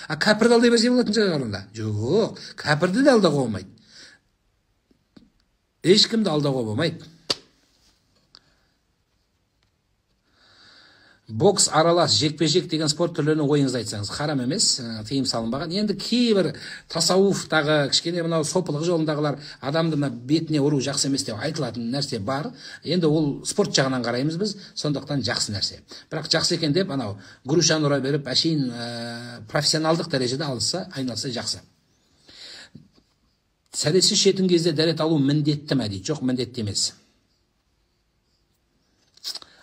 А кәпірді алдай берсе болатын шығар онда. Жоқ, кәпірді де алдауға болмайды. Ешкімді алдауға болмайды. Бокс аралас, жекпе-жек деген спорт түрлеріне ойыңызды айтсаңыз, харам емес, тыйым салынбаған. Енді кейбір тасауфтағы, кішкене мынау сопылық жолындағылар адамды мына бетіне ұру жақсы емес деп айтылатын нәрсе бар. Енді ол спорт жағынан қараймыз біз, сондықтан жақсы нәрсе. Бірақ жақсы екен деп анау грушаны ұра беріп, әшейін профессионалдық дәрежеде алса, айналса жақсы. Сәресі ішетін кезде дәрет алу міндетті ме дейді? Жоқ, міндетті емес.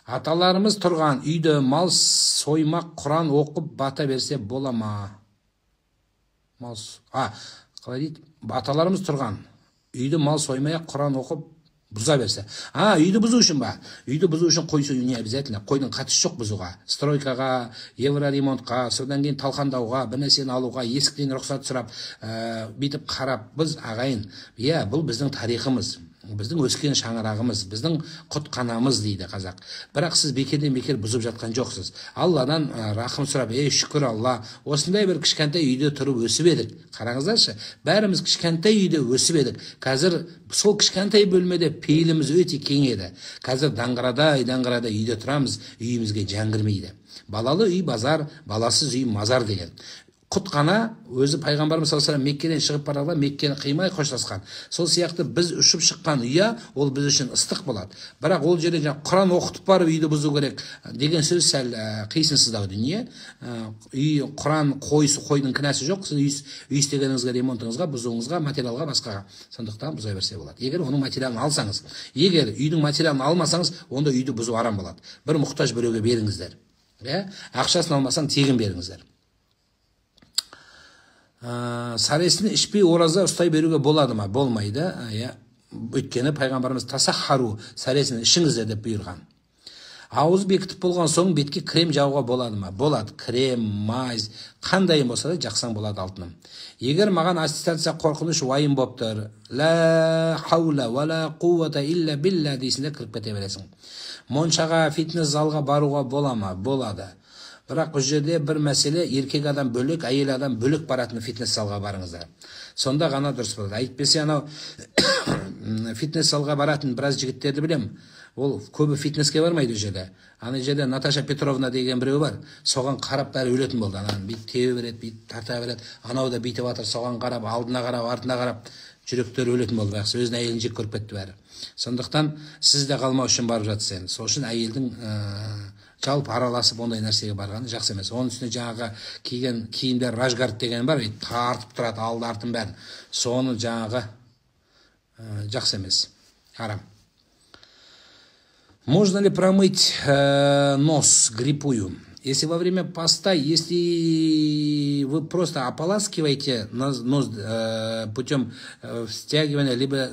Аталарымыз тұрған үйді мал соймақ, Құран оқып бата берсе бола ма? Қалай дейді? Аталарымыз тұрған үйді мал соймай Құран оқып бұза берсе. Үйді бұзу үшін ба? Үйді бұзу үшін қой сою не обязательно. Қойдың қатысы жоқ бұзуға. Стройкаға, евроремонтқа, содан кейін талқандауға, бір нәрсені алуға, есіктен рұқсат сұрап, бүйтіп қарап, біз ағайын. Иә, бұл біздің тарихымыз. Біздің өскен шаңырағымыз, біздің құтқанамыз дейді қазақ. Бірақ сіз бекерден бекер бұзып жатқан жоқсыз. Алладан рахым сұрап, ей шүкір Алла, осындай бір кішкентай үйде тұрып өсіп едік. Қараңыздаршы, бәріміз кішкентай үйде өсіп едік. Қазір сол кішкентай бөлмеде пейіліміз өте кең еді. Қазір даңғырадай даңғырадай үйде тұрамыз, үйімізге жан кірмейді. Балалы үй базар, баласыз үй мазар деген. Құтқана өзі пайғамбарымыз саллаллаху алейхи вассалам Меккеден шығып барғанда Меккені қимай қоштасқан. Сол сияқты біз ұшып шыққан ұя, ол біз үшін ыстық болады. Бірақ ол жерде жаңа Құран оқытып барып үйді бұзу керек деген сөз сәл қисынсыздау дүние. Үй Құран қойсы қойдың кінәсі жоқ. Сіз үй істегеніңізге, ремонтыңызға, бұзуыңызға, материалға, басқаға. Сондықтан бұза берсе болады. Егер оның материалын алсаңыз, егер үйдің материалын алмасаңыз, онда үйді бұзу арам болады. Бір мұқтаж біреуге беріңіздер. Ақшасын алмасаң тегін беріңіздер. Саресін ішпей ораза ұстай беруге болады ма? Болмайды. Өйткені пайғамбарымыз тасахару, саресін ішіңіздер деп бұйырған. Ауыз бекітіп болған соң бетке крем жағуға болады ма? Болады. Крем, мазь, қандай болса да жақсаң болады алтыным. Егер маған ассистенция қорқыныш уайым боп тұр, ла хаула ва ла қуввата илля билла дейсің де кіріп кете бересің. Моншаға, фитнес залға баруға бола ма? Болады. Бірақ бұл жерде бір мәселе, еркек адам бөлек, әйел адам бөлек баратын фитнес залға барыңыздар. Сонда ғана дұрыс болады. Әйтпесе анау фитнес залға баратын біраз жігіттерді білем. Ол көбі фитнеске бармайды ол жерде. Ана жерде Наташа Петровна деген біреу бар. Соған қарап бәрі өлетін болды. Ананы бүйтіп тебе береді, бүйтіп тарта береді. Анау да бүйтіп жатыр, соған қарап, алдына қарап, артына қарап жүректері өлетін болды. Байқұс өзінің әйелін жек көріп кетті бәрі. Сондықтан сіз де қалмау үшін барып жатсыз енді. Сол үшін әйелдің жалпы араласып ондай нәрсеге барғаны жақсы емес. Оның үстіне жаңағы киген киімдер рашгард деген бар, тартып тұрады алды артын бәрін. Соны жаңағы жақсы емес, харам. Можно ли промыть нос гриппую? Если во время поста, если вы просто ополаскиваете нос путем стягивания либо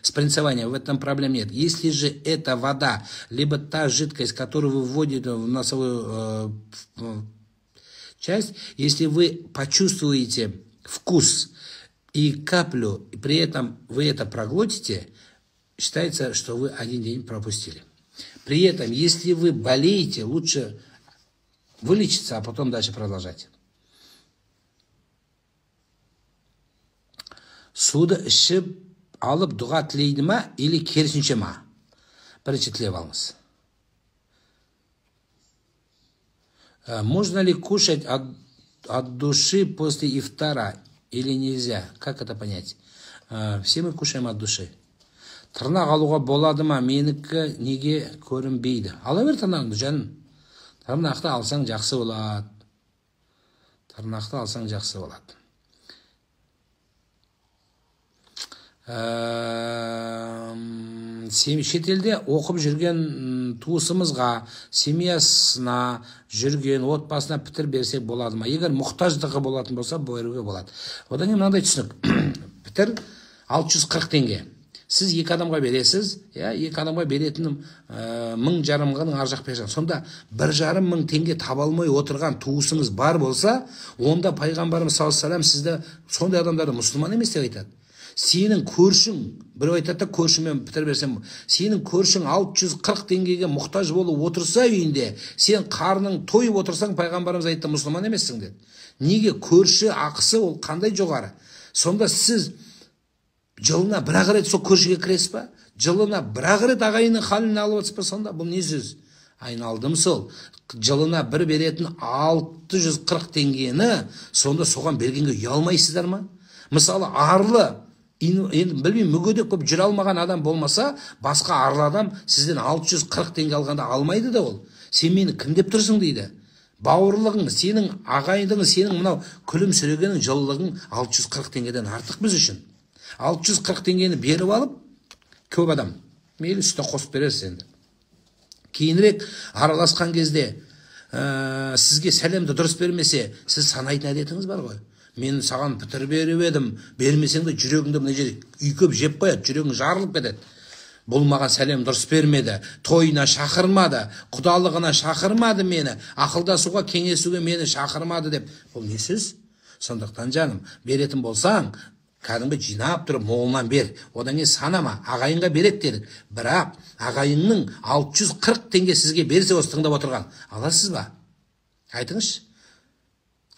спринцевания, в этом проблем нет. Если же это вода, либо та жидкость, которую вы вводите в носовую часть, если вы почувствуете вкус и каплю, и при этом вы это проглотите, считается, что вы один день пропустили. При этом, если вы болеете, лучше вылечиться, а потом дальше продолжать. Суды ішіп алып дұға тілейді ма или керісінше ма? Бірінші тілеп алыңыз. Можно ли кушать от души после ифтара или нельзя? Как это понять? Все мы кушаем от души. Тырнақ алуға болады ма? Менікі неге көрінбейді? Ала бер тырнағыңды, жаным. Тырнақты алсаң жақсы болады. Тырнақты алсаң жақсы болады. Шетелде оқып жүрген туысымызға, семьясына жүрген отбасына пітір берсек болады ма? Егер мұқтаждығы болатын болса, беруге болады. Одан кейін мынандай түсінік. Пітір 640 теңге. Сіз екі адамға бересіз, екі адамға беретінім 1500-ның ар жақ бер жағы. Сонда 1,5 мың теңге таба алмай отырған туысыңыз бар болса, онда пайғамбарымыз саллаллаху алейхи вассалам сізді сондай адамдарды мұсылман емес деп айтады. Сенің көршің, біреу айтады да, көршімен пітір берсем, сенің көршің 640 теңгеге мұқтаж болып отырса үйінде, сен қарның тойып отырсаң, пайғамбарымыз айтты, мұсылман емессің деді. Неге? Көрші ақысы ол қандай жоғары? Сонда сіз жылына бір-ақ рет сол көршіге кіресіз ба? Жылына бір-ақ рет ағайынның халін алып отырсыз ба? Сонда бұл не сөз? Айналдым сол. Жылына бір беретін 640 теңгені сонда соған бергенге ұялмайсыздар ма? Мысалы, арлы, енді білмеймін, мүгедек болып жүре алмаған адам болмаса, басқа арлы адам сізден 640 теңге алғанда алмайды да ол. Сен мені кім деп тұрсың дейді. Бауырлығың, сенің ағайындығың, сенің мынау күлімсірегенің, жылылығың 640 теңгеден артық біз үшін. 640 теңгені беріп алып, көп адам, мейлі үстіне қосып берерсіз енді. Кейінірек араласқан кезде сізге сәлемді дұрыс бермесе, сіз санайтын әдетіңіз бар ғой. Мен саған пітір беріп едім, бермесең де жүрегіңді мына жерде үйкеп жеп қояды, жүрегің жарылып кетеді. Бұл маған сәлем дұрыс бермеді, тойына шақырмады, құдалығына шақырмады мені, ақылдасуға, кеңесуге мені шақырмады деп. Бұл не сөз? Сондықтан жаным, беретін болсаң, кәдімгі жинап тұрып молынан бер. Одан кейін санама, ағайынға береді дедік. Бірақ ағайынның 640 теңге сізге берсе, осы тыңдап отырған, аласыз ба? Айтыңызшы.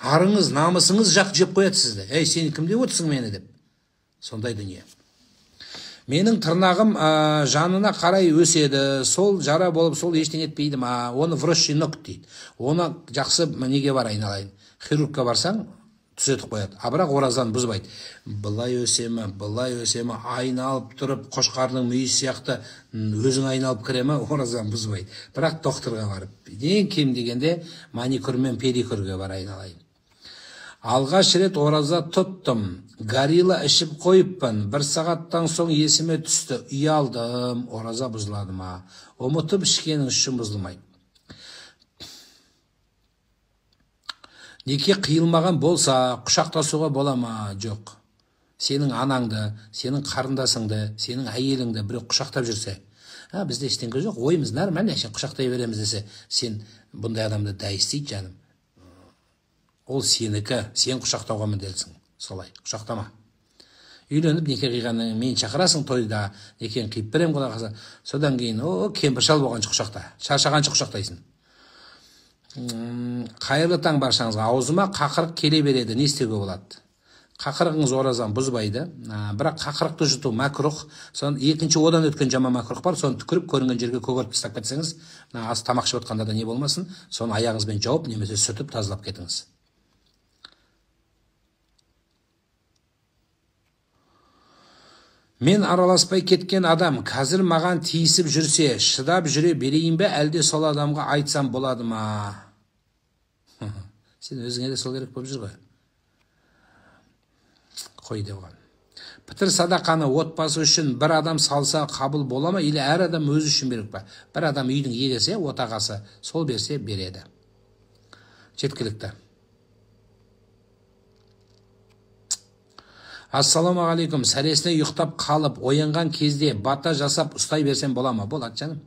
Арыңыз, намысыңыз жақ жеп қояды сізді. Ей, сен кім деп отырсың мені деп. Сондай дүние. Менің тырнағым жанына қарай өседі, сол жара болып, сол ештеңе етпейді ма? Оны вросший ноготь дейді. Оны жақсы неге бар айналайын? Хирургқа барсаң, түзетіп қояды. А бірақ оразаны бұзбайды. Былай өсе ме, былай өсе ме, айналып тұрып, қошқардың мүйізі сияқты өзің айналып кіре ме, оразаны бұзбайды. Бірақ докторға барып, ең кем дегенде маникюр мен педикюрге бар айналайын. Алғаш рет ораза тұттым, горилла ішіп қойыппын, бір сағаттан соң есіме түсті, ұялдым, ораза бұзылады ма? Ұмытып ішкенің үшін бұзылмайды. Неке қиылмаған болса, құшақтасуға бола ма? Жоқ. Сенің анаңды, сенің қарындасыңды, сенің әйеліңді біреу құшақтап жүрсе, бізде ештеңе жоқ, ойымыз нормально, сен құшақтай береміз десе, сен бұндай адамды дәй істейді жаным. Ол сенікі, сен құшақтауға міндеттісің. Солай, құшақтама. Үйленіп неке қиғаннан мен шақырасың тойда, некені қиып беремін құдай қаласа. Содан кейін кемпір шал болғанша құшақта, шаршағанша құшақтайсың. Қайырлы таң баршаңызға. Аузыма қақырық келе береді, не істеуге болады? Қақырығыңыз оразаны бұзбайды, бірақ қақырықты жұту мәкрух. Соны екінші одан өткен жаман мәкрух бар, соны түкіріп көрінген жерге көгеріп тастап кетсеңіз, ас тамақ ішіп отқанда да не болмасын, соны аяғыңызбен жауып немесе сүртіп тазалап кетіңіз. Мен араласпай кеткен адам қазір маған тиісіп жүрсе, шыдап жүре берейін бе, әлде сол адамға айтсам болады ма? Сен өзіңе де сол керек болып жүр ғой. Қой деп оған. Пітір садақаны отбасы үшін бір адам салса қабыл бола ма, или әр адам өзі үшін берек па? Бір адам үйдің егесі, отағасы, сол берсе береді. Жеткілікті. Ассалаумағалейкум. Сәресіне ұйықтап қалып, оянған кезде бата жасап ұстай берсем бола ма? Болады жаным.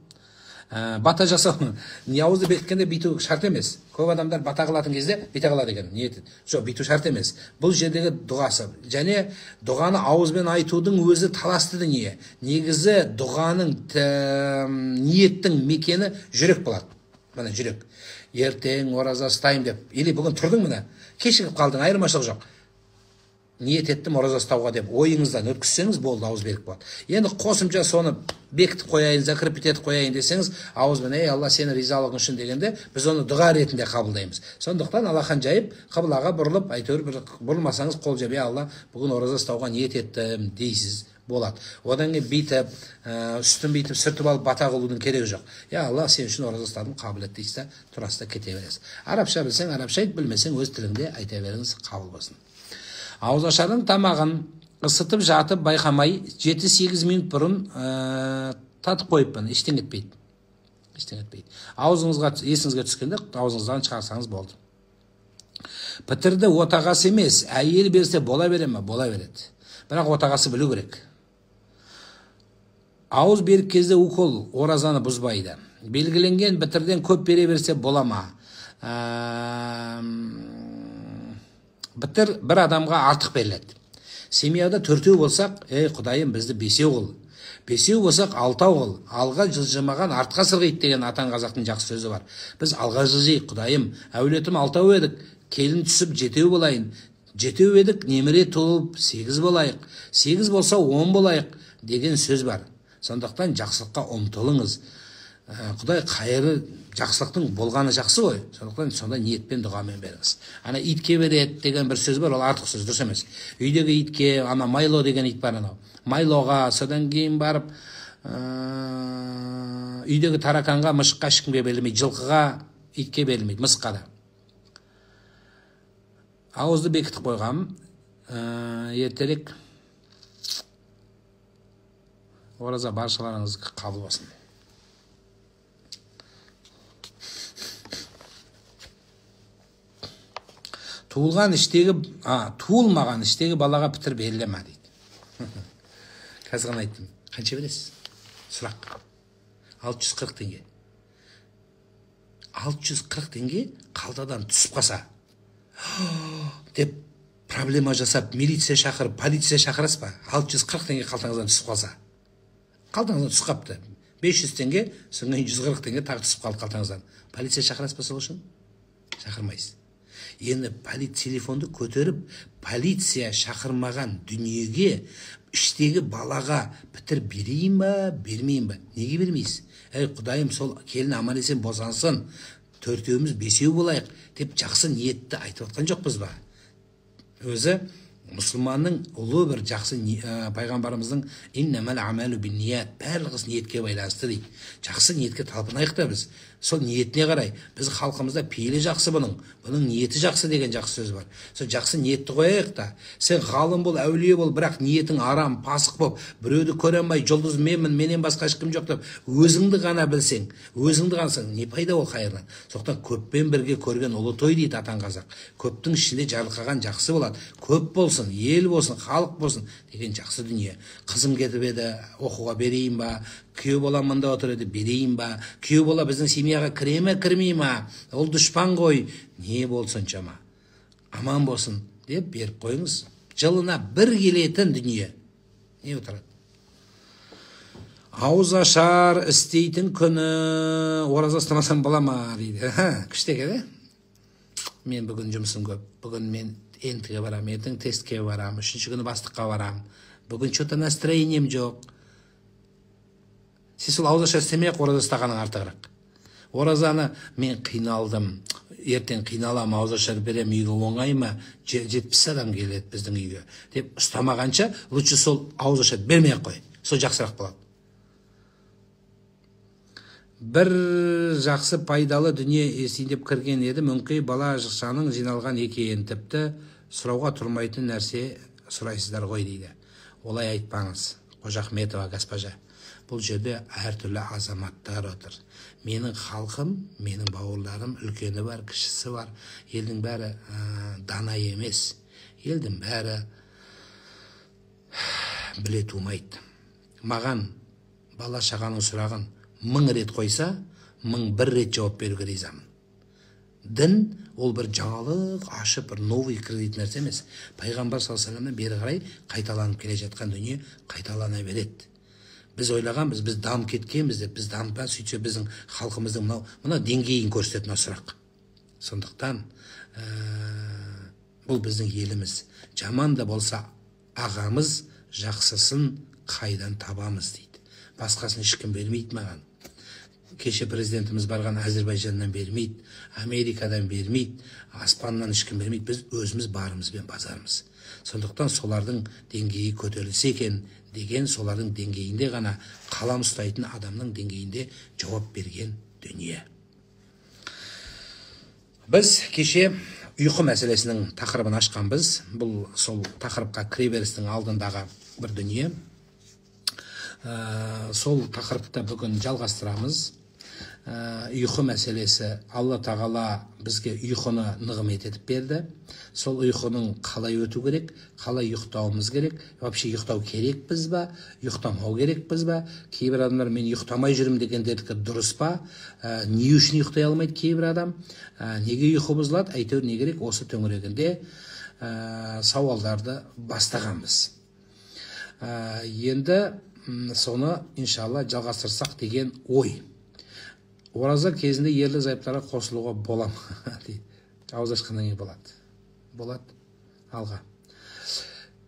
Бата жасау, не ауызды бекіткенде бүйту шарт емес. Көп адамдар бата қылатын кезде бүйте қылады екен. Ниет. Жоқ, бүйту шарт емес. Бұл жердегі дұғасы. Және дұғаны ауызбен айтудың өзі таласты дүние. Негізі дұғаның ниеттің мекені жүрек болады. Міне жүрек. Ертең ораза ұстаймын деп. Или бүгін тұрдың міне, кешігіп қалдың, айырмашылық жоқ. Ниет еттім ораза ұстауға деп ойыңыздан өткізсеңіз болды, ауыз берік болады. Енді қосымша соны бекітіп қояйын, закрепить етіп қояйын десеңіз, ауызбен ей Алла сені ризалығың үшін дегенде біз оны дұға ретінде қабылдаймыз. Сондықтан алақан жайып, қыблаға бұрылып, әйтеуір бір бұрылмасаңыз қол жайып, Алла бүгін ораза ұстауға ниет еттім дейсіз, болады. Одан кейін бүйтіп, үстін бүйтіп сүртіп алып бата қылудың керегі жоқ. Я Алла сен үшін ораза ұстадым, қабыл ет дейсіз де, тұрасыз да кете бересіз. Арабша білсең арабша айт, білмесең өз тіліңде айта беріңіз, қабыл болсын. Ауызашардың тамағын ысытып жатып байқамай 7-8 минут бұрын татып қойыппын, ештеңе етпейді. Ештеңе етпейді. Аузыңызға, есіңізге түскенде аузыңыздан шығарсаңыз болды. Пітірді отағасы емес, әйел берсе бола бере ме? Бола береді. Бірақ отағасы білу керек. Ауыз берік кезде укол оразаны бұзбайды. Белгіленген бітірден көп бере берсе бола ма? Бітір бір адамға артық беріледі. Семьяда төртеу болсақ, ей Құдайым, бізді бесеу қыл. Бесеу болсақ, алтау қыл. Алға жылжымаған артқа сырғиды деген атан қазақтың жақсы сөзі бар. Біз алға жылжиық, Құдайым. Әулетім алтау едік, келін түсіп жетеу болайын. Жетеу едік, немере туып 8 болайық. 8 болса 10 болайық деген сөз бар. Сондықтан жақсылыққа ұмтылыңыз. Құдай қайыры, жақсылықтың болғаны жақсы ғой. Сондықтан сондай ниетпен, дұғамен беріңіз. Ана итке береді деген бір сөз бар, ол артық сөз, дұрыс емес. Үйдегі итке, ана Майло деген ит бар анау. Майлоға, содан кейін барып үйдегі тараканға, мышыққа ешкімге берілмейді, жылқыға, итке берілмейді, мысыққа да. Ауызды бекітіп қойғам. Ертерек ораза баршаларыңызға қабыл болсын. Туылған іштегі, туылмаған іштегі балаға пітір беріле ма дейді. Қазір ғана айттым. Қанша бересіз? Сұрақ. 640 теңге. 640 теңге қалтадан түсіп қалса деп проблема жасап, милиция шақырып, полиция шақырасыз ба? 640 теңге қалтаңыздан түсіп қалса. Қалтаңыздан түсіп қапты. 500 теңге, содан кейін 140 теңге тағы түсіп қалды қалтаңыздан. Полиция шақырасыз ба сол үшін? Шақырмайсыз. Енді телефонды көтеріп, полиция шақырмаған дүниеге, іштегі балаға пітір берейін ба, бермейін ба? Неге бермейсіз? Әй, Құдайым, сол келін аман есен босансын, төртеуміз бесеу болайық деп жақсы ниетті айтып отқан жоқпыз ба? Өзі мұсылманның ұлы бір жақсы пайғамбарымыздың иннамал амалу бинният, барлығы іс ниетке байланысты дейді. Жақсы ниетке талпынайық та біз. Сол ниетіне қарай, біз халқымызда пейілі жақсы бұның, бұның ниеті жақсы деген жақсы сөз бар. Сол жақсы ниетті қояйық та. Сен ғалым бол, әулие бол, бірақ ниетің арам, пасық болып, біреуді көре алмай, жұлдыз менмін, менен басқа ешкім жоқ деп, өзіңді ғана білсең, өзіңді ғана, не пайда ол қайырдан? Сондықтан көппен бірге көрген ұлы той дейді атан қазақ. Көптің ішінде жарылқаған жақсы болады. Көп болсын, ел болсын, халық болсын деген жақсы дүние. Қызым кетіп еді, оқуға берейін ба? Күйеу бала мында отыр еді, берейін ба? Күйеу бала біздің семьяға кіре ме, кірмей ма? Ол дұшпан ғой. Не болды соншама? Аман болсын деп беріп қойыңыз. Жылына бір келетін дүние. Не отырады? Ауыз ашар істейтін күні ораза ұстамасам бола ма дейді. Күшті екен, Мен бүгін жұмысым көп. Бүгін мен ентіге барам, ертең тестке барам, үшінші күні бастыққа барам. Бүгін что-то настроением жоқ. Сен сол ауыз ашар істемей ақ ораза ұстағаның артығырақ. Оразаны мен қиналдым, ертең қиналам, ауыз ашар берем, үйге оңай ма? 70 адам келеді біздің үйге деп ұстамағанша, лучше сол ауыз ашар бермей ақ қой. Сол жақсырақ болады. Бір жақсы пайдалы дүние естейін деп кірген еді, мүмкін бала шағаның жиналған екен, тіпті сұрауға тұрмайтын нәрсе сұрайсыздар ғой дейді. Олай айтпаңыз, Қожахметова госпожа. Бұл жерде әртүрлі азаматтар отыр. Менің халқым, менің бауырларым, үлкені бар, кішісі бар. Елдің бәрі дана емес. Елдің бәрі біле тумайды. Маған бала шағаның сұрағын 1000 рет қойса, 1001 рет жауап беруге ризамын. Дін ол бір жаңалық ашып, бір новый кредит нәрсе емес. Пайғамбар саллаллаху алейхи вассаламнан бері қарай қайталанып келе жатқан дүние қайталана береді. Біз ойлағанбыз, біз дамып кеткенбіз деп, біз дамып, сөйтсе біздің халқымыздың мынау деңгейін көрсететін мынау сұрақ. Сондықтан бұл біздің еліміз. Жаман да болса ағамыз, жақсысын қайдан табамыз дейді. Басқасын ешкім бермейді маған. Кеше президентіміз барған Әзербайжаннан бермейді, Америкадан бермейді, аспаннан ешкім бермейді. Біз өзіміз барымызбен базармыз. Сондықтан солардың деңгейі көтерілсе екен деген, солардың деңгейінде ғана қалам ұстайтын адамның деңгейінде жауап берген дүние. Біз кеше ұйқы мәселесінің тақырыбын ашқанбыз. Бұл сол тақырыпқа кіреберістің алдындағы бір дүние. Сол тақырыпты бүгін жалғастырамыз. Ұйқы мәселесі, Алла Тағала бізге ұйқыны нығмет етіп берді. Сол ұйқының қалай өту керек, қалай ұйықтауымыз керек, вообще ұйықтау керекпіз ба, ұйықтамау керекпіз ба? Кейбір адамдар мен ұйықтамай жүрмін дегендердікі дұрыс па? Не үшін ұйықтай алмайды кейбір адам? Неге ұйқы бұзылады? Әйтеуір не керек, осы төңірегінде сауалдарды бастағанбыз. Енді соны иншалла жалғастырсақ деген ой. Ораза кезінде ерлі зайыптарға қосылуға бола ма дейді. Ауыз ашқаннан кейін болады. Болады. Алға.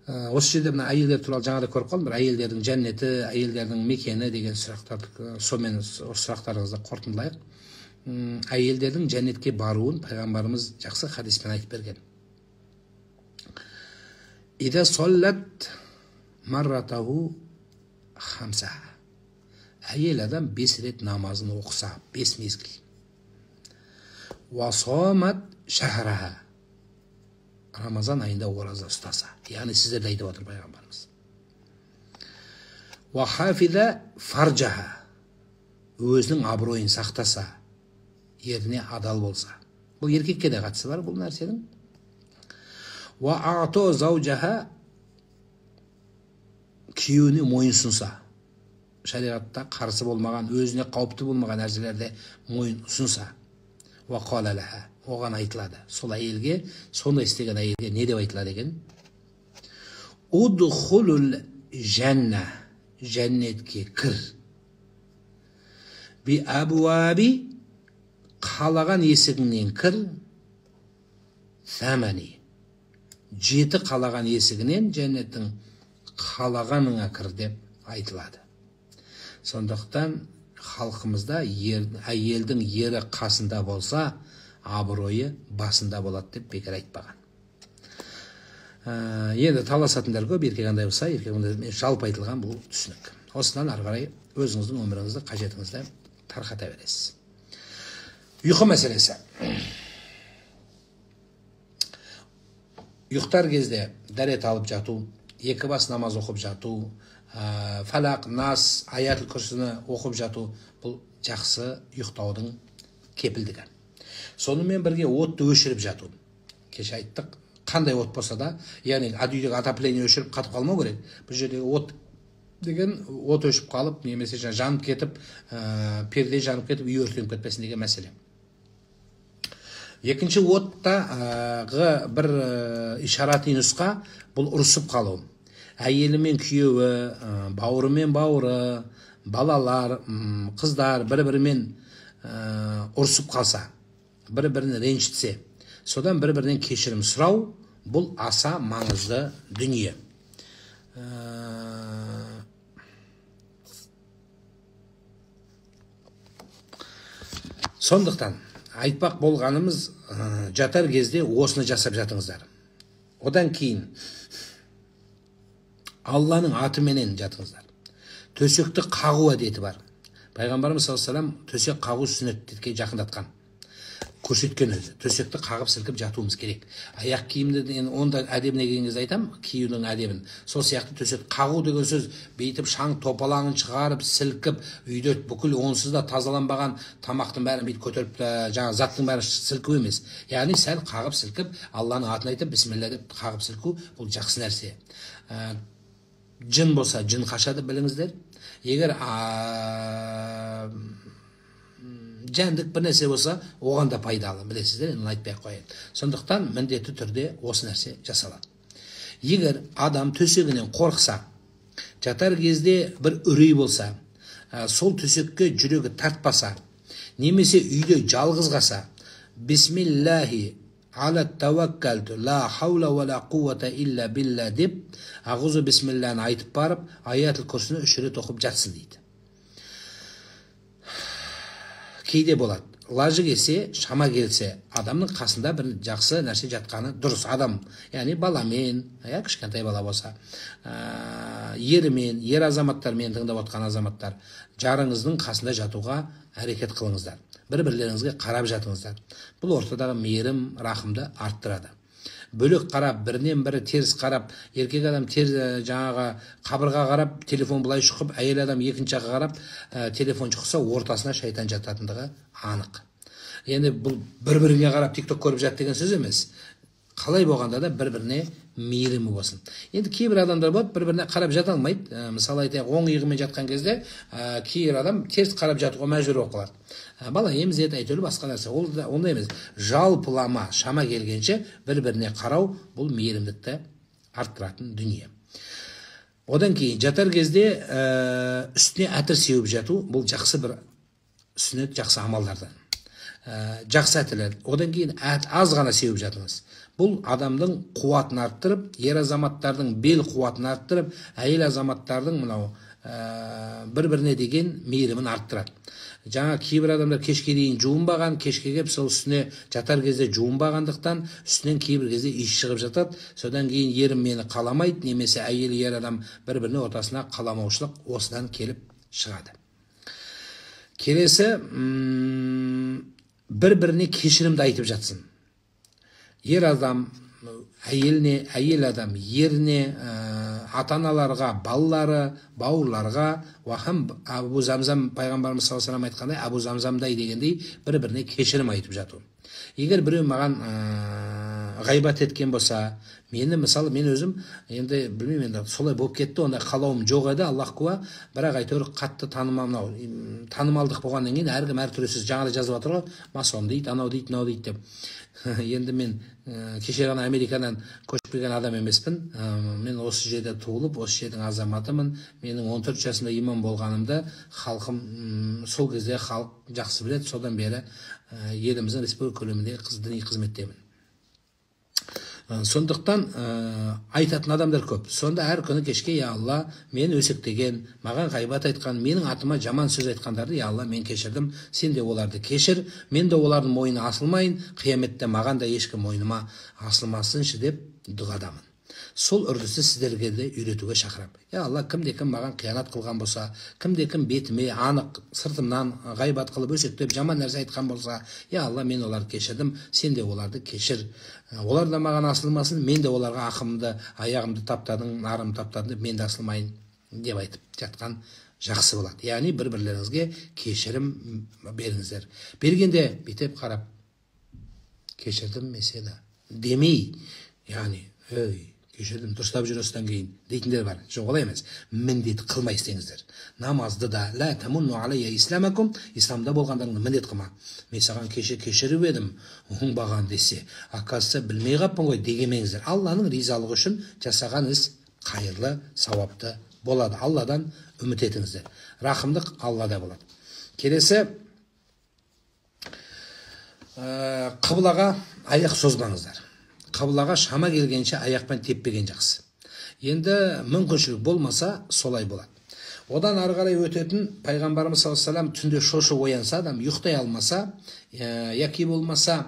Осы жерде мына әйелдер туралы жаңа да көріп қалдым. Бір әйелдердің жәннеті, әйелдердің мекені деген сұрақтарды, сонымен осы сұрақтарыңызды қорытындылайық. Әйелдердің жәннетке баруын пайғамбарымыз жақсы хадиспен айтып берген. Ида соллат марратаху хамса. Әйел адам 5 рет намазын оқыса, 5 мезгіл. Уа сомат шахраха. Рамазан айында ораза ұстаса. Яғни сіздерді айтып отыр пайғамбарымыз. Уа хафиза фарджаха. Өзінің абыройын сақтаса, еріне адал болса. Бұл еркекке де қатысы бар бұл нәрсенің. Уа ато заужаха. Күйеуіне мойын ұсынса. Шариғатта қарсы болмаған, өзіне қауіпті болмаған нәрселерде мойын ұсынса. Уа қала лаха. Оған айтылады. Сол әйелге, сондай істеген әйелге не деп айтылады екен? Удхулул жәнна. Жәннетке кір. Би абуаби, қалаған есігіңнен кір. Самани. 7 қалаған есігінен жәннеттің қалағаныңа кір деп айтылады. Сондықтан халқымызда әйелдің ері қасында болса, абыройы басында болады деп бекер айтпаған. Енді таласатындар көп, еркек андай болса, еркек ондай, жалпы айтылған бұл түсінік. Осыдан ары қарай өзіңіздің өміріңізді, қажетіңізді тарқата бересіз. Ұйқы мәселесі. Ұйықтар кезде дәрет алып жату, екі бас намаз оқып жату, фалақ, нас, аятул күрсіні оқып жату, бұл жақсы ұйықтаудың кепілдігі. Сонымен бірге отты өшіріп жату. Кеше айттық, қандай от болса да, яғни үйдегі отопление өшіріп қатып қалмау керек. Бұл жердегі от деген от өшіп қалып, немесе жанып кетіп, перде жанып кетіп, үй өртеніп кетпесін деген мәселе. Екінші оттағы бір ишарати нұсқа, бұл ұрысып қалу. Әйелі мен күйеуі, бауыры мен бауыры, балалар, қыздар бір-бірімен ұрысып қалса, бір-бірін ренжітсе, содан бір-бірінен кешірім сұрау, бұл аса маңызды дүние. Сондықтан айтпақ болғанымыз, жатар кезде осыны жасап жатыңыздар. Одан кейін Алланың атыменен жатыңыздар. Төсекті қағу әдеті бар. Пайғамбарымыз саллаллаху алейхи вассалам төсек қағу сүннетке жақындатқан. Көрсеткен өзі. Төсекті қағып сілкіп жатуымыз керек. Аяқ киімді енді онда әдебіне келген кезде айтам, киюдің әдебін. Сол сияқты төсек қағу деген сөз бейтіп шаң топалаңын шығарып, сілкіп, үйде бүкіл онсыз да тазаланбаған тамақтың бәрін бүйтіп көтеріп, жаңа заттың бәрін сілку емес. Яғни сәл қағып сілкіп, Алланың атын айтып, бисмилла деп қағып сілку, бұл жақсы нәрсе. Жын болса, жын қашады, біліңіздер. Егер жәндік бір нәрсе болса, оған да пайдалы, білесіздер, енді айтпай ақ қояйын. Сондықтан міндетті түрде осы нәрсе жасалады. Егер адам төсегінен қорықса, жатар кезде бір үрей болса, сол төсекке жүрегі тартпаса, немесе үйде жалғыз қалса, бисмиллахи ала таваккалту ла хаула ва ла қуввата илля билла деп ағузу бисмилланы айтып барып, аятул күрсіні 3 рет оқып жатсын дейді. Кейде болады. Лажы келсе, шама келсе, адамның қасында бір жақсы нәрсе жатқаны дұрыс. Адам, яғни баламен, кішкентай бала болса, ерімен, ер азаматтармен тыңдап отқан азаматтар, жарыңыздың қасында жатуға әрекет қылыңыздар. Бір-бірлеріңізге қарап жатыңыздар. Бұл ортадағы мейірім, рахымды арттырады. Бөлек қарап, бірінен бірі теріс қарап, еркек адам жаңағы қабырға қарап, телефон былай шұқып, әйел адам екінші жаққа қарап, телефон шұқса, ортасына шайтан жататындығы анық. Енді бұл бір-біріне қарап TikTok көріп жат деген сөз емес. Қалай болғанда да бір-біріне мейірімі болсын. Енді кейбір адамдар болады, бір-біріне қарап жата алмайды. Мысалы айтайық, оң иығымен жатқан кезде кейбір адам теріс қарап жатуға мәжбүр болып қалады. Бала емізеді, әйтеуір басқа нәрсе. Ол да ондай емес. Жалпылама шама келгенше бір-біріне қарау бұл мейірімдікті арттыратын дүние. Одан кейін жатар кезде үстіне әтір сеуіп жату бұл жақсы бір сүннет, жақсы амалдардан. Жақсы әтірлер. Одан кейін аз ғана сеуіп жатыңыз. Бұл адамдың қуатын арттырып, ер азаматтардың бел қуатын арттырып, әйел азаматтардың мынау бір-біріне деген мейірімін арттырады. Жаңа кейбір адамдар кешке дейін жуынбаған, кешке келіп сол үстіне жатар кезде жуынбағандықтан үстінен кейбір кезде иіс шығып жатады. Содан кейін ерім мені қаламайды, немесе әйел ер адам бір-біріне ортасына қаламаушылық осыдан келіп шығады. Келесі, бір-біріне кешірімді айтып жатсын. Ер адам әйеліне, әйел адам еріне, ата-аналарға, балалары, бауырларға, уахам Абу Замзам пайғамбарымыз саллаллаху алейхи вассалам айтқандай, Абу Замзамдай дегендей бір-біріне кешірім айтып жату. Егер біреу маған ғайбат еткен болса, мені мысалы мен өзім енді білмеймін, енді солай болып кетті, ондай қалауым жоқ еді, Аллах куә, бірақ әйтеуір қатты танымал, мынау танымалдық болғаннан кейін әркім әртүрлі сөз жаңада жазып жатыр ғой, масон дейді, анау дейді, мынау дейді деп. Енді мен кеше ғана Америкадан көшіп келген адам емеспін. Мен осы жерде туылып, осы жердің азаматымын. Менің 14 жасымда имам болғанымды халқым, сол кезде халық жақсы біледі. Содан бері еліміздің республика көлеміндегі діни қызметтемін. Сондықтан айтатын адамдар көп. Сонда әр күні кешке, я Алла, мен өсектеген, маған ғайбат айтқан, менің атыма жаман сөз айтқандарды, я Алла, мен кешірдім, сен де оларды кешір, мен де олардың мойнына асылмайын, қияметте маған да ешкім мойныма асылмасыншы деп дұғадамын. Сол үрдісті сіздерге де үйретуге шақырамын. Я Алла, кімде кім маған қиянат қылған болса, кімде кім бетіме анық сыртымнан ғайбат қылып өсектеп жаман нәрсе айтқан болса, я Алла, мен оларды кешірдім, сен де оларды кешір. Олар да маған асылмасын, мен де оларға ақымды, аяғымды таптадың, нарымды таптадың деп мен де асылмайын деп айтып жатқан жақсы болады. Яғни бір-бірлеріңізге кешірім беріңіздер. Бергенде бүйтіп қарап, кешірдім мен сені демей, яғни, ей, кешірдім, дұрыстап жүр осыдан кейін дейтіндер бар. Жоқ, олай емес. Міндет қылмай істеңіздер. Намазды да ла тамунну алайя исламакум, исламда болғандарыңды міндет қылма. Мен саған кеше кешіріп едім, оңбаған десе, оказывается білмей қаппын ғой дегемеңіздер. Алланың ризалығы үшін жасаған іс қайырлы, сауапты болады. Алладан үміт етіңіздер. Рахымдық Аллада болады. Келесі, қыблаға аяқ созбаңыздар. Қыблаға шама келгенше аяқпен теппеген жақсы. Енді мүмкіншілік болмаса солай болады. Одан ары қарай өтетін пайғамбарымыз саллаллаху алейхи вассалам түнде шошып оянса, адам ұйықтай алмаса, яки болмаса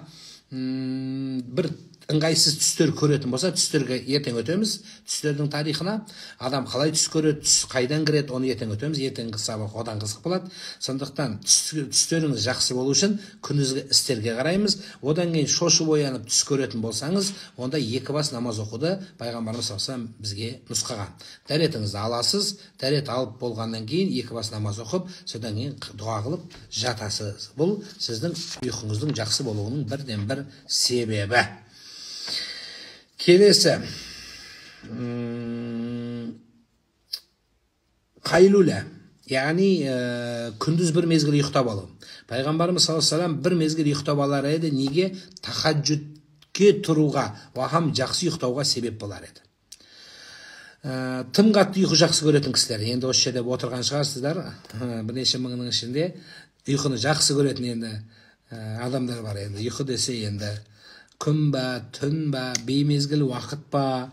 бір ыңғайсыз түстер көретін болса, түстерге ертең өтеміз, түстердің тарихына, адам қалай түс көреді, түс қайдан кіреді, оны ертең өтеміз, ертеңгі сабақ одан қызық болады. Сондықтан түстеріңіз жақсы болу үшін күндізгі істерге қараймыз. Одан кейін шошып оянып түс көретін болсаңыз, онда екі бас намаз оқуды пайғамбарымыз саллаллаху алейхи вассалам бізге нұсқаған. Дәретіңізді аласыз, дәрет алып болғаннан кейін екі бас намаз оқып, содан кейін дұға қылып жатасыз. Бұл сіздің ұйқыңыздың жақсы болуының бірден бір себебі. Келесі, қайлула, яғни күндіз бір мезгіл ұйықтап алу. Пайғамбарымыз саллаллаху алейхи вассалам бір мезгіл ұйықтап алар еді. Неге? Тахаджудке тұруға, уахам жақсы ұйықтауға себеп болар еді. Тым қатты ұйқы жақсы көретін кісілер, енді осы жерде отырған шығарсыздар, бірнеше мыңның ішінде ұйқыны жақсы көретін енді адамдар бар. Енді ұйқы десе енді күн ба, түн ба, беймезгіл уақыт ба,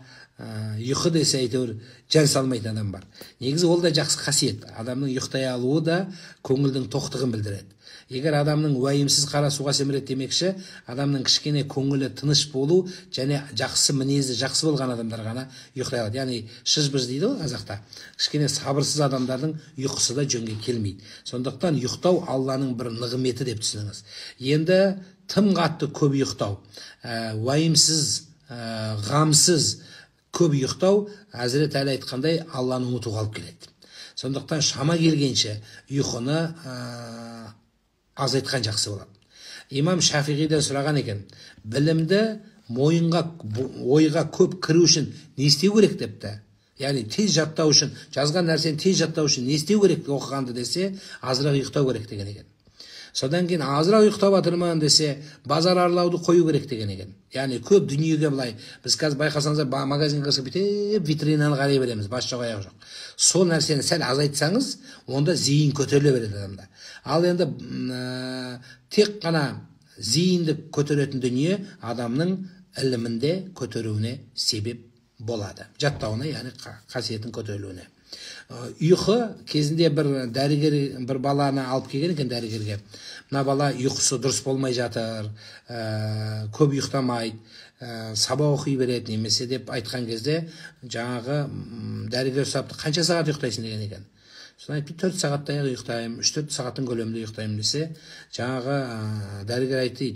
ұйқы десе әйтеуір жан салмайтын адам бар. Негізі ол да жақсы қасиет. Адамның ұйықтай алуы да көңілдің тоқтығын білдіреді. Егер адамның уайымсыз қара суға семіреді демекші, адамның кішкене көңілі тыныш болу және жақсы мінезі жақсы болған адамдар ғана ұйықтай алады. Яғни шыжбыж дейді ғой қазақта. Кішкене сабырсыз адамдардың ұйқысы да жөнге келмейді. Сондықтан ұйықтау Алланың бір нығметі деп түсініңіз. Енді тым қатты көп ұйықтау, уайымсыз, ғамсыз көп ұйықтау, Әзірет Әлі айтқандай, Алланы ұмытуға алып келеді. Сондықтан шама келгенше ұйқыны азайтқан жақсы болады. Имам Шафиғиден сұраған екен, білімді Мойынға, ойға көп кіру үшін не істеу керек депті. Яғни тез жаттау үшін, жазған нәрсені тез жаттау үшін не істеу керек оқығанды десе, азырақ ұйықтау керек деген екен. Содан кейін азырақ ұйықтап жатырмын десе, базар аралауды қою керек деген екен. Яғни көп дүниеге былай, біз қазір байқасаңыздар, магазинге кірсек бүйтіп витринаны қарай береміз, бас жоқ аяқ жоқ. Сол нәрсені сәл азайтсаңыз, онда зейін көтеріле береді адамда. Ал енді тек қана зейінді көтеретін дүние адамның ілімінде көтеруіне себеп болады. Жаттауына, яғни қасиетін көтерілуіне. Ұйқы кезінде бір дәрігер бір баланы алып келген екен дәрігерге. Мына бала ұйқысы дұрыс болмай жатыр, көп ұйықтамайды, сабақ оқи береді немесе деп айтқан кезде жаңағы дәрігер сұрапты, қанша сағат ұйықтайсың деген екен. Содан айтты, 4 сағаттай ұйықтаймын, 3-4 сағаттың көлемінде ұйықтаймын десе, жаңағы дәрігер айтты,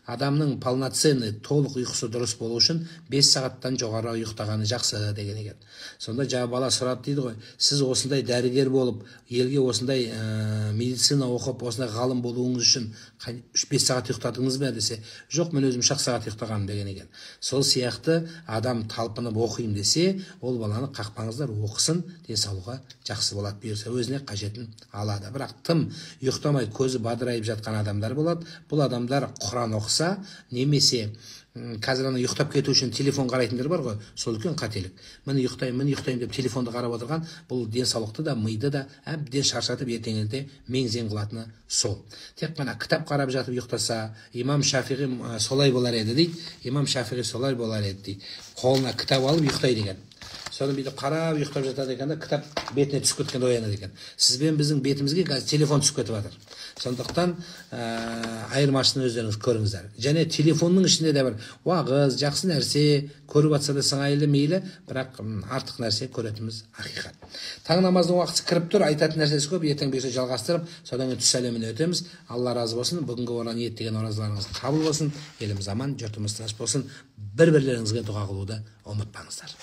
адамның полноценный, толық ұйқысы дұрыс болу үшін 5 сағаттан жоғары ұйықтағаны жақсы деген екен. Сонда жаңа бала сұрады дейді ғой, сіз осындай дәрігер болып, елге осындай медицина оқып, осындай ғалым болуыңыз үшін 3-5 сағат ұйықтадыңыз ба десе, жоқ, мен өзім 3 сағат ұйықтағаным деген екен. Сол сияқты адам талпынып оқиын десе, ол баланы қақпаңыздар, оқысын, денсаулығы жақсы болады, бұйырса өзіне қажетін алады. Бірақ тым ұйықтамай көзі бадырайып жатқан адамдар болады. Бұл адамдар Құран оқыса, немесе қазір ана ұйықтап кету үшін телефон қарайтындар бар ғой, сол үлкен қателік. Міне ұйықтаймын, міне ұйықтаймын деп телефонды қарап отырған, бұл денсаулықты да, миды да әбден шаршатып, ертеңінде мең-зең қылатыны сол. Тек қана кітап қарап жатып ұйықтаса, Имам Шафиғи солай болар еді дейді. Имам Шафиғи солай болар еді дейді. Қолына кітап алып ұйықтайды екен. Соны бүйтіп қарап ұйықтап жатады екен да, кітап бетіне түсіп кеткенде оянады екен. Сіз бен біздің бетімізге қазір телефон түсіп кетіп жатыр. Сондықтан айырмашылығын өздеріңіз көріңіздер. Және телефонның ішінде де бір уағыз, жақсы нәрсе көріп жатса да сыңайлы мейлі, бірақ артық нәрсе көретініміз ақиқат. Таң намазының уақыты кіріп тұр, айтатын нәрсесі көп, ертең бұйырса жалғастырып, содан кейін түс әлеміне өтеміз. Алла разы болсын. Бүгінгі ниеттеген оразаларыңыз қабыл болсын. Еліміз аман, жұртымыз тыныш болсын. Бір-бірлеріңізге дұға қылуды ұмытпаңыздар.